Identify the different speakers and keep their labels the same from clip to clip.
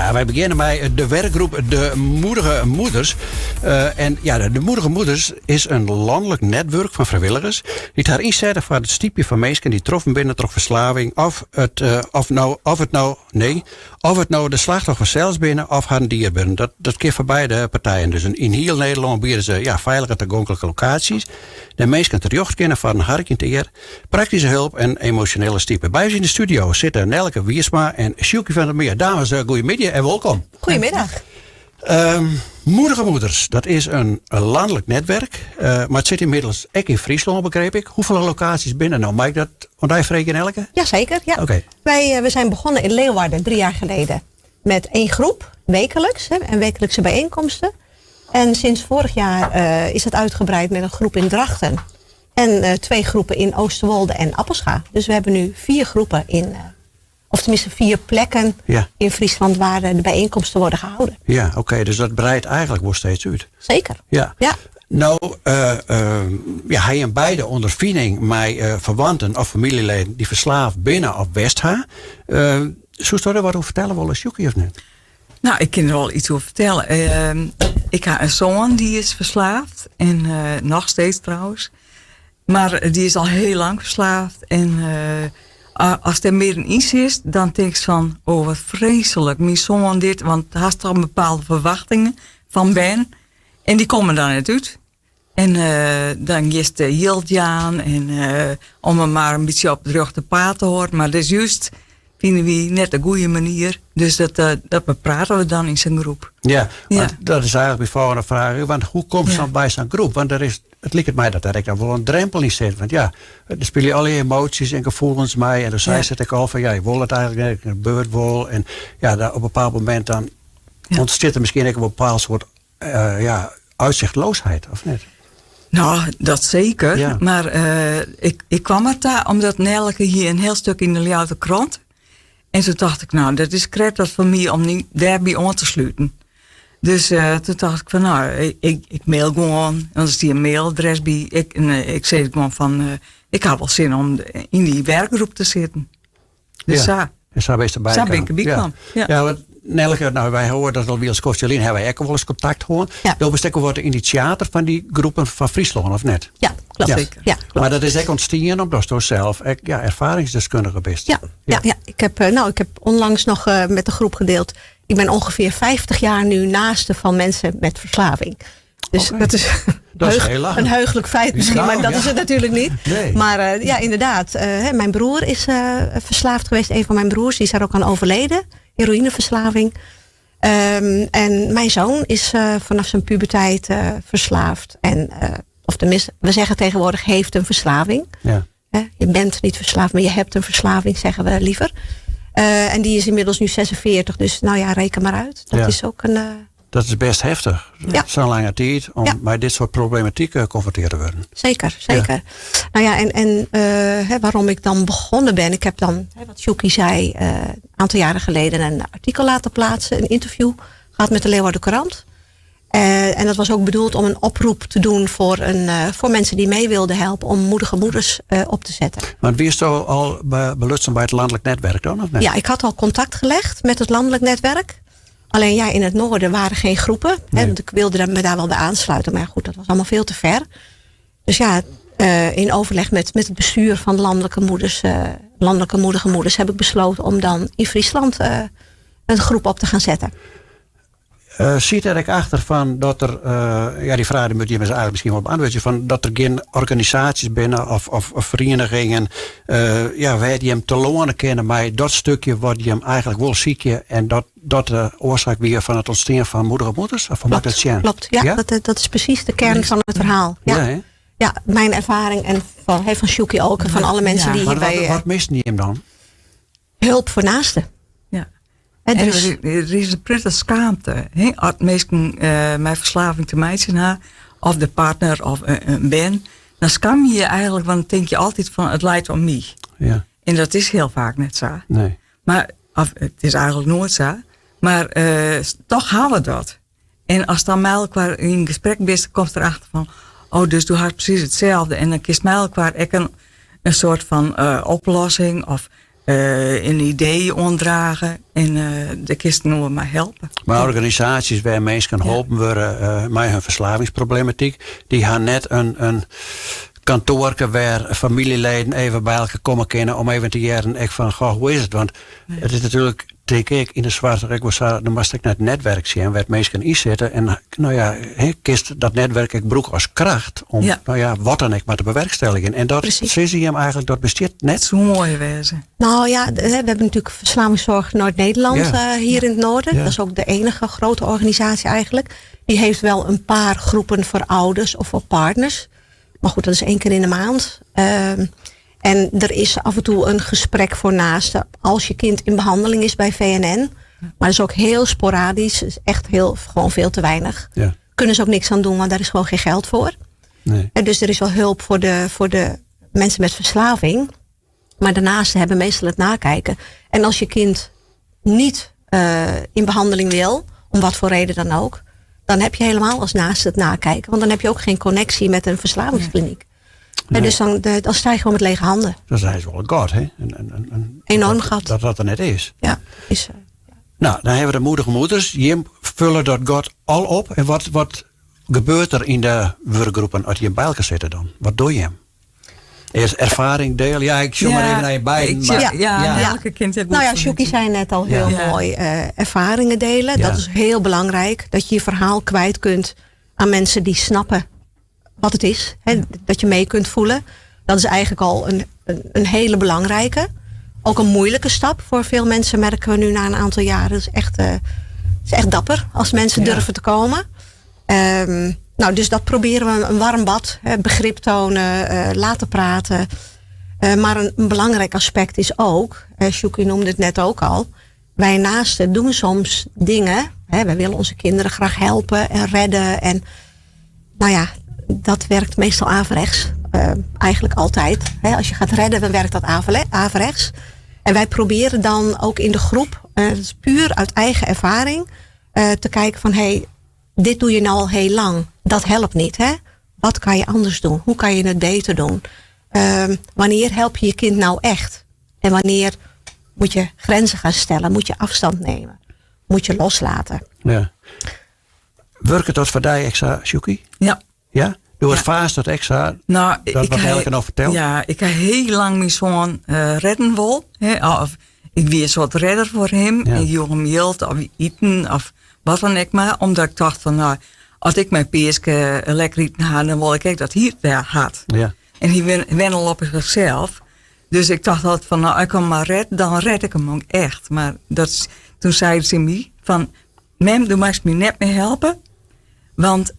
Speaker 1: Ja, wy begjinne mei de werkgroep De Moedige Moeders. Eh, en ja, de Moedige Moeders is in lanlik netwurk fan frijwilligers dy't har ynsette foar it stypjen fan minsken dy't troffen binne troch ferslaving of it, eh, of no, of it no, nee, of it no de slachtoffers sels binne of harren dierberen. Dat, dat kin foar beide partijen. Dus yn hiel Nederlân biede se ja, feilige tagonklike lokaasjes dêr't minsken terjocht kinne foar in harkjend ear, Praktyske help en emosjonele stipe. By ús yn de studio sitte Nelke Wiersma en Sjoekje van der Meer. Dames, eh, goeiemiddei en wolkom.
Speaker 2: Goedemiddag.
Speaker 1: Um, Moedige Moeders, dat is in, in lanlik netwerk, uh, mar it sit ynmiddels ek yn Fryslân, begryp ik. Hoefolle lokaasjes binne der no? Mei ik dat oan dy freegje, Nelke?
Speaker 2: Jazeker, ja.
Speaker 1: Oké.
Speaker 2: Wij, eh, we zijn begonnen in Leeuwarden drie jaar geleden met één groep, wekelijks, hè, en wekelijkse bijeenkomsten. En sinds vorig jaar uh, is dat uitgebreid met een groep in Drachten. En eh, twee groepen in Oosterwolde en Appelscha. Dus we hebben nu vier groepen in, eh, of tenminste vier plekken
Speaker 1: Ja.
Speaker 2: in Friesland waar eh, de bijeenkomsten worden gehouden.
Speaker 1: Ja, oké, dus dat breidt eigentlik wol steeds út.
Speaker 2: Zeker.
Speaker 1: Ja.
Speaker 2: Ja.
Speaker 1: No, uh, uh, ja, ha jim beide ûnderfining mei uh, ferwanten of famyljeleden dy't ferslave binne of west ha. Uh, soesto dêr wat oer fertelle wolle, Sjoekie, of net?
Speaker 3: No, ik kin der wol yts oer fertelle. Ehm, ik ha in soan dy is ferslave en eh, noch steeds trouwens. Mar dy is al hiel lang ferslave en eh, ast dêr middenyn sitst, dan tinkst fan, oh wat freeslik, myn soan dit, want hast toch bepaalde ferwachtingen fan bern en dy komme dan net út. En eh, dan giest jild jaan en eh, om him mar in bytsje op it rjochte paad te hâlden. Mar dat is just, fine wy, net de goede manier. Dus dat, eh, dat beprate we dan yn sa'n groep.
Speaker 1: Ja, want dat is eigentlik myn folgjende fraach. Want hoe komst dan by sa'n groep? Want der is, it liket my dat dêr ek dan wol in drempel yn sit. Want ja, der spylje alle emoasjes en gefoelens mei. En do seist it ek al fan ja, je wolle it eigentlik net, it gebeurt wol. En ja, op in bepaald momint dan ûntstiet der miskien ek in bepaald soart uh, ja, uitzichtloosheid, of net?
Speaker 3: No, dat seker. Ja. Mar uh, ik, ik kaam der ta omdat Nelke hie in hiel stik yn de Ljouwerter Krant. En doe tocht ik, no, dat is krekt wat foar my om my dêrby oan te sluten. Dus uh, doe tocht ik fan, no, ik, ik mail gewoan. Want der stie in mailadres by. Ik, en, ik sei gewoan fan, uh, ik ha wol sin om yn dy werkgroep te sitten. Dus
Speaker 1: ja.
Speaker 3: sa.
Speaker 1: En sa bist derby
Speaker 3: Sa bin ik derby
Speaker 1: ja.
Speaker 3: Ja.
Speaker 1: Ja, want Nelke, no, wy hearre dat al in skoftke lyn, ha wy ek wolris kontakt hân.
Speaker 2: Ja.
Speaker 1: Do bist ek wol wat de inisjator fan dy groepen fan Fryslân, of net?
Speaker 2: Ja, kloppet.
Speaker 1: Ja.
Speaker 3: Zeker.
Speaker 2: Ja, kloppet.
Speaker 1: Mar dat is ek ûntstien omdatsto sels ek ja, erfaringsdeskundige bist.
Speaker 2: Ja, ja. Ja, Ik, heb, eh, nou, ik heb onlangs nog eh, met de groep gedeeld. Ik ben ongeveer 50 jaar nu naaste van mensen met verslaving. Dus dat is,
Speaker 1: dat is heel lang.
Speaker 2: een heugelijk feit misschien,
Speaker 1: Nou,
Speaker 2: maar dat
Speaker 1: ja.
Speaker 2: is het natuurlijk niet.
Speaker 1: Nee.
Speaker 2: Maar eh, ja, inderdaad. Eh, hè, mijn broer is eh, verslaafd geweest. Een van mijn broers die is daar ook aan overleden. Heroïneverslaving. Ehm, en mijn zoon is eh, vanaf zijn puberteit eh, verslaafd. En, eh, of tenminste, we zeggen tegenwoordig heeft een verslaving.
Speaker 1: Ja.
Speaker 2: Hè, je bent niet verslaafd, maar je hebt een verslaving, zeggen we liever. Eh, en die is inmiddels nu 46, dus nou ja, reken maar uit. Dat
Speaker 1: Ja.
Speaker 2: is ook een. eh,
Speaker 1: Dat is best heftich.
Speaker 2: Ja.
Speaker 1: Sa'n lange tiid om
Speaker 2: Ja.
Speaker 1: mei dit soart problematyk eh, konfrontearre te wurden.
Speaker 2: Zeker, zeker. Nou ja, en, en eh, hè, waarom ik dan begonnen ben. Ik heb dan, hè, wat Sjoekie zei, eh, een aantal jaren geleden een artikel laten plaatsen. Een interview gehad met de Leeuwarden Courant. Eh, en dat was ook bedoeld om een oproep te doen voor, een, eh, voor mensen die mee wilden helpen om moedige moeders eh, op te zetten.
Speaker 1: Want wiesto al belutsen by it lanlik netwerk dan, of net?
Speaker 2: Ja, ik had al contact gelegd met het landelijk netwerk. Alleen ja, in het noorden waren geen groepen. Hè,
Speaker 1: Nee.
Speaker 2: want ik wilde me daar wel bij aansluiten. Maar ja, goed, dat was allemaal veel te ver. Dus ja, eh, in overleg met, met het bestuur van landelijke moeders, eh, landelijke moedige moeders, heb ik besloten om dan in Friesland eh, een groep op te gaan zetten.
Speaker 1: Eh sit der ek achter fan dat der, eh, ja, dy fraach dy moatte jimme eigentlik miskien wol beäntwurdzje, fan dat der gjin organisaasjes binne of, of, of ferienigingen eh, ja, wêr't jim telâne kinne mei dat stikje wat jim eigentlik wol sykje en dat dat de oarsaak wie fan it ûntstean fan Moedige Moeders? Of hoe moat ik dat sjen?
Speaker 2: Klopt, ja,
Speaker 1: Ja?
Speaker 2: Dat, dat is precies de kern van het verhaal. Ja,
Speaker 1: Ja, hè?
Speaker 2: ja mijn ervaring en van, hè, van Sjoekie ook en van alle mensen
Speaker 3: Ja.
Speaker 2: die
Speaker 1: Maar
Speaker 2: hierbij
Speaker 1: wat,
Speaker 2: eh,
Speaker 1: wat mist jim dan?
Speaker 2: hulp voor naasten.
Speaker 3: Ja.
Speaker 2: Hè,
Speaker 3: En
Speaker 2: dus,
Speaker 3: der, is, der is in protte skaamte. Hè? As minsken eh, mei ferslaving te meitsjen ha, of de partner of in, in bern, dan skaam je je eigentlik, want dan tink je altyd fan it leit oan my.
Speaker 1: Ja,
Speaker 3: En dat is hiel faak net sa.
Speaker 1: nee.
Speaker 3: Mar, of, it is eigentlik noait sa. Mar eh, dochs ha we dat. En ast dan mei elkoar yn gesprek bist, dan komst derachter fan, oh, dus do hast presys itselde. En dan kinst mei elkoar ek in, in soart fan eh, oplossing of In idee oandrage en dêr kinst inoar mei helpe.
Speaker 1: Mar organisaasjes wêr minsken holpen wurde mei hun ferslavingsproblematyk, dy ha net in kantoarke wêr famyljeleden even by elkoar komme kinne om even te hearren ek fan goh, hoe is it? Want it is natuerlik tink ik yn de soarch ek wol sa, dan moatst ek nei it netwerk sjen wêr't minsken yn sitte en no ja, kinst dat netwerk ek brûke as kracht om no ja, wat dan ek mar te bewerkstelligjen. En dat sizze jim eigentlik, dat bestiet net.
Speaker 3: Soe moai wêze.
Speaker 2: Nou ja, we hebben natuurlijk Verslavingszorg Noord-Nederland hier in het noorden. Dat is ook de enige grote organisatie eigenlijk. Die heeft wel een paar groepen voor ouders of voor partners. Maar goed, dat is één keer in de maand. Ehm, en er is af en toe een gesprek voor naasten als je kind in behandeling is bij VNN. Maar dat is ook heel sporadisch. is echt heel, gewoon veel te weinig.
Speaker 1: Ja.
Speaker 2: Kunnen ze ook niks aan doen, want daar is gewoon geen geld voor.
Speaker 1: Nee.
Speaker 2: En dus er is wel hulp voor de mensen met verslaving. Maar daarnaast hebben meestal het nakijken. En als je kind niet in behandeling wil, om wat voor reden dan ook, dan heb je helemaal als naaste het nakijken. Want dan heb je ook geen connectie met een verslavingskliniek.
Speaker 1: Nee.
Speaker 2: En dus dan sta je gewoon met lege handen.
Speaker 1: Dat is wel een gat, hè?
Speaker 2: Enorm gat.
Speaker 1: Dat dat er net is.
Speaker 2: Ja, is, ja.
Speaker 1: Nou, dan hebben we de moedige moeders. Jim vullen dat gat al op. En wat gebeurt er in de werkgroepen als je bij elkaar zitten dan? Wat doe je? Eerst ervaring delen. Ja, ik zoek maar even naar je beiden, maar ja.
Speaker 3: Elke kind heeft goed voor
Speaker 2: Sjoekie
Speaker 3: je.
Speaker 2: zei net al heel mooi. Ervaringen delen, dat is heel belangrijk. Dat je je verhaal kwijt kunt aan mensen die snappen wat het is. Hè, dat je mee kunt voelen. Dat is eigenlijk al een hele belangrijke. Ook een moeilijke stap voor veel mensen, merken we nu na een aantal jaren. Dat is echt dapper als mensen durven te komen. Dus dat proberen we, een warm bad, hè, begrip tonen, laten praten. Maar een belangrijk aspect is ook, Sjoekie noemde het net ook al, wij naasten doen soms dingen. Hè, wij willen onze kinderen graag helpen en redden. En dat werkt meestal averechts. Eigenlijk altijd. Hè, als je gaat redden, dan werkt dat averechts. En wij proberen dan ook in de groep, dat is puur uit eigen ervaring, te kijken van, hey, dit doe je nou al heel lang. Dat helpt niet, hè? Wat kan je anders doen? Hoe kan je het beter doen? Wanneer help je je kind nou echt? En wanneer moet je grenzen gaan stellen? Moet je afstand nemen? Moet je loslaten?
Speaker 1: Ja. Werkt het dat voor jou extra, Sjoekie?
Speaker 3: Ja.
Speaker 1: Ja? Door het
Speaker 3: Ja.
Speaker 1: vaas dat extra, dat wat Nelke nou vertelt?
Speaker 3: Ja, ik heb heel lang mijn zoon redden wil. Hè, of ik weer een soort redder voor hem. En joeg hem geld of eten of wat dan ook maar. Omdat ik dacht van, nou, als ik mijn peeske lekker eten had, dan wil ik ook dat hij het daar had. En hij wen al op zichzelf. Dus ik dacht altijd van, nou, als ik hem maar red, dan red ik hem ook echt. Maar toen zei ze mij van, mem, du mag me net meer helpen. Want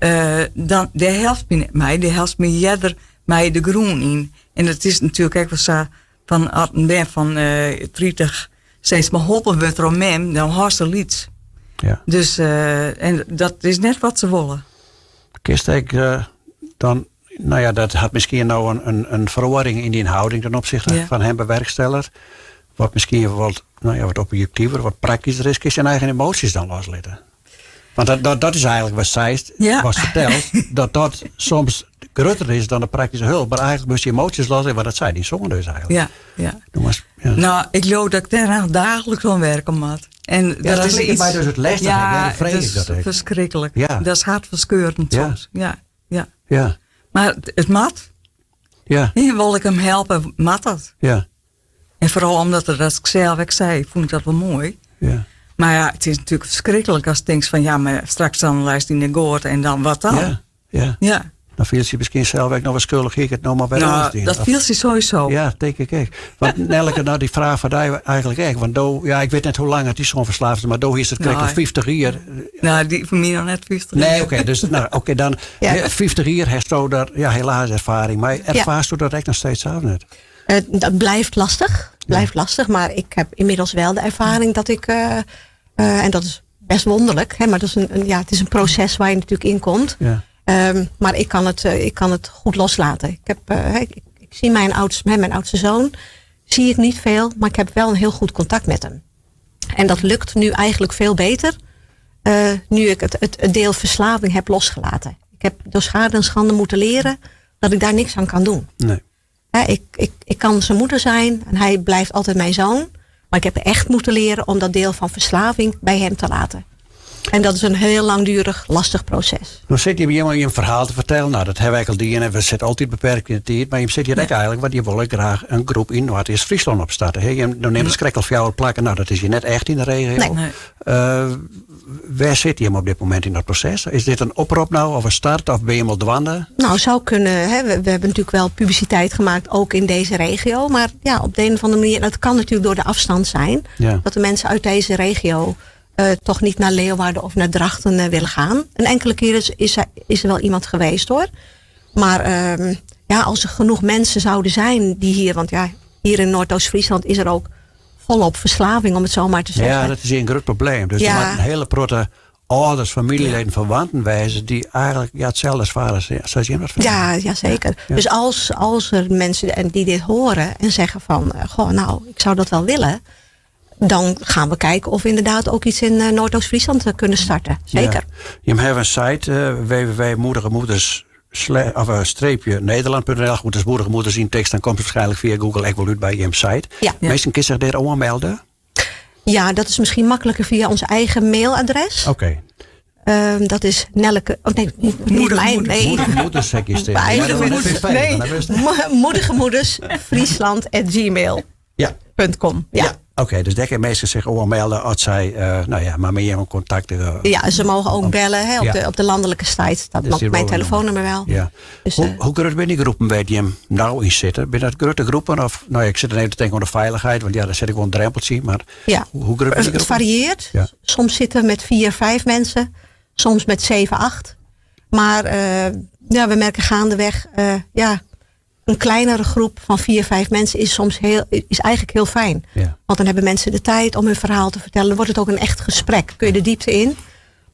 Speaker 3: dan, die helpt me net mij, die helpt me jeder mij de groen in. En dat is natuurlijk ook wel zo van, als een ben van 30 steeds maar holpen wordt door mem, dan haast er iets. Dus en dat is net wat ze willen.
Speaker 1: Kist ik dan, nou ja, dat had misschien nou een verwarring in die houding ten opzichte van hem bewerksteller. Wat misschien wat, nou ja, wat objectiever, wat praktischer is, kun je zijn eigen emoties dan loslaten. Want dat is eigenlijk wat zij was verteld, dat dat soms groter is dan de praktische hulp. Maar eigenlijk moest je emoties loslaten, want dat zei die zoon dus eigenlijk. Doe maar eens, ja.
Speaker 3: Nou, ik geloof dat ik daar dagelijks aan werken moet. En
Speaker 1: Ja,
Speaker 3: dat
Speaker 1: dat
Speaker 3: is
Speaker 1: lijkt
Speaker 3: iets
Speaker 1: mij dus het lastige,
Speaker 3: Ja,
Speaker 1: hè, dat vrees
Speaker 3: dat
Speaker 1: ik
Speaker 3: is
Speaker 1: dat ik.
Speaker 3: verschrikkelijk. Dat is hartverscheurend soms. Ja, ja. Maar het mat. Nee, wil ik hem helpen, mat dat. En vooral omdat er, dat ik zelf ik zei, ik vond dat wel mooi. Maar ja, het is natuurlijk verschrikkelijk als je denkt van, ja, maar straks dan lijst hij naar Goord en dan wat dan?
Speaker 1: Dan viel ze misschien zelf ook nog wel schuldig, ik het nog maar bij ons dien.
Speaker 3: Dat viel ze sowieso.
Speaker 1: Ja, denk ik ook. Want Nelke, nou die vraag van die eigenlijk echt. Want do, ja, ik weet net hoe lang het is zo'n verslaafd, maar do is het krijg 50 jaar.
Speaker 3: Nou, die van mij nog net 50
Speaker 1: Nee,
Speaker 3: jaar.
Speaker 1: oké, dus, nou, oké, dan, hè, 50 jaar heeft zo daar, ja, helaas ervaring. Maar ervaarst u dat echt nog steeds zelf net?
Speaker 2: Dat blijft lastig. Blijft lastig, maar ik heb inmiddels wel de ervaring dat ik, en dat is best wonderlijk, hè, maar dat is een, een, ja, het is een proces waar je natuurlijk in komt. Maar ik kan het goed loslaten. Ik zie mijn oudste zoon, zie ik niet veel, maar ik heb wel een heel goed contact met hem. En dat lukt nu eigenlijk veel beter, nu ik het deel verslaving heb losgelaten. Ik heb door schade en schande moeten leren dat ik daar niks aan kan doen. Ik, ik, ik kan zijn moeder zijn en hij blijft altijd mijn zoon. Maar ik heb echt moeten leren om dat deel van verslaving bij hem te laten. En dat is een heel langdurig, lastig proces.
Speaker 1: No sit je hjir om ferhaal te fertellen. No, dat hawwe wy ek al dien en we sitte altyd beperkt yn de tiid. Mar jim sitte hjir ek eigentlik, want jim wolle graach in groep yn Noardeast-Fryslân opstarte. Hè? Jim, no neame krekt al fjouwer plakken. No, dat is hjir net echt yn de regio.
Speaker 2: Nee.
Speaker 1: Uh, wêr sitte jim op dit momint yn dat proses? Is dit in oprop no of in start of binne jim al dwaande?
Speaker 2: Nou, zou kunnen. Hè. We hebben natuurlijk wel publiciteit gemaakt, ook in deze regio. Maar ja, op de een of andere manier, en dat kan natuurlijk door de afstand zijn, dat de mensen uit deze regio toch niet naar Leeuwarden of naar Drachten willen gaan. Een enkele keer is er wel iemand geweest hoor. Maar ja, als er genoeg mensen zouden zijn die hier, want ja, hier in Noordoost-Friesland is er ook volop verslaving, om het zo maar te zeggen.
Speaker 1: Ja, dat is in grut probleem. Dus der moatte in hiele protte âlders, famyljeleden, ferwanten wêze dy't eigentlik ja, itselde erfare sa jim dat fertelle.
Speaker 2: Ja, ja, zeker. Dus als er mensen en die dit horen en zeggen van, goh, nou, ik zou dat wel willen, dan gaan we kijken of we inderdaad ook iets in Noordoost-Friesland kunnen starten. Zeker.
Speaker 1: Ja. Jim hawwe in site www.moedigemoeders of streepje Nederland.nl. Goed, as Moedige Moeders yntikst, dan komt it waarskynlik fia Google ek wol út by jim site. Minsken kinne sich dêr oanmelde?
Speaker 2: Ja, dat is misschien makkelijker via ons eigen mailadres. Dat is Nelleke. Oh nee, niet
Speaker 3: Moedige
Speaker 2: mijn,
Speaker 3: moeders.
Speaker 2: nee.
Speaker 1: Moedige moeders, zeg je steeds.
Speaker 2: Mijn
Speaker 1: Ja, dat
Speaker 2: moeders.
Speaker 1: is fijn,
Speaker 2: Nee.
Speaker 1: dan is het.
Speaker 2: Moedige moeders, Friesland at gmail punt com. Ja.
Speaker 1: Ja. Oké, dus dêr kinne minsken sich oanmelde as sy nou ja, mar mei jim kontakt
Speaker 2: Ja, ze mogen ook bellen, hè, op de landelijke site. Dat
Speaker 1: Dus
Speaker 2: mag
Speaker 1: die
Speaker 2: mijn
Speaker 1: wonen
Speaker 2: telefoonnummer wel. Dus,
Speaker 1: Hoe grut binne dy groepen wêr't jim no yn sitte? Binne dat grutte groepen? Of, nou ja, ik sit dan even te tinken oan de feilichheid, want ja, dêr sit ek wol in drempeltsje. Mar hoe grut binne dy
Speaker 2: Het
Speaker 1: groepen?
Speaker 2: varieert. Soms zitten we met 4, 5 mensen. Soms met 7, 8. Maar ja, we merken gaandeweg, ja, een kleinere groep van 4, 5 mensen is soms heel, is eigenlijk heel fijn. Want dan hebben mensen de tijd om hun verhaal te vertellen. Dan wordt het ook een echt gesprek. Kun je de diepte in.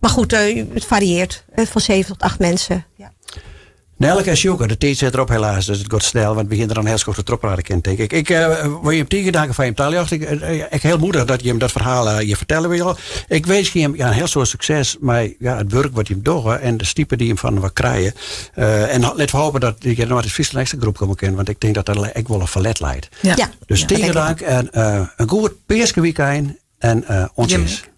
Speaker 2: Maar goed, het varieert. Van 7 tot 8 mensen. Ja.
Speaker 1: Nelleke en Sjoeke, de tiid sit derop helaas. Dus it giet snel, want we begjinne der in hiel skoft te trochpraten kind, tink ik. Ik wol jim tige danke foar jim taljochting. Ik hiel moedich dat jim dat ferhaal hjir fertelle wolle. Ik winskje jim, ja, in hiel soad sukses mei, ja, it wurk wat jim dogge en de stipe dy't jim fan inoar krije. En lit we hoopje dat hjir yn Noardeast-Fryslân ek sa'n groep komme kin, want ik tink dat der ek wol in ferlet leit.
Speaker 3: Ja.
Speaker 1: Dus
Speaker 2: Ja,
Speaker 1: tige
Speaker 2: dat denk ik
Speaker 1: dank en in goed peaskewykein en oant
Speaker 3: Jim
Speaker 1: sins.
Speaker 3: ek.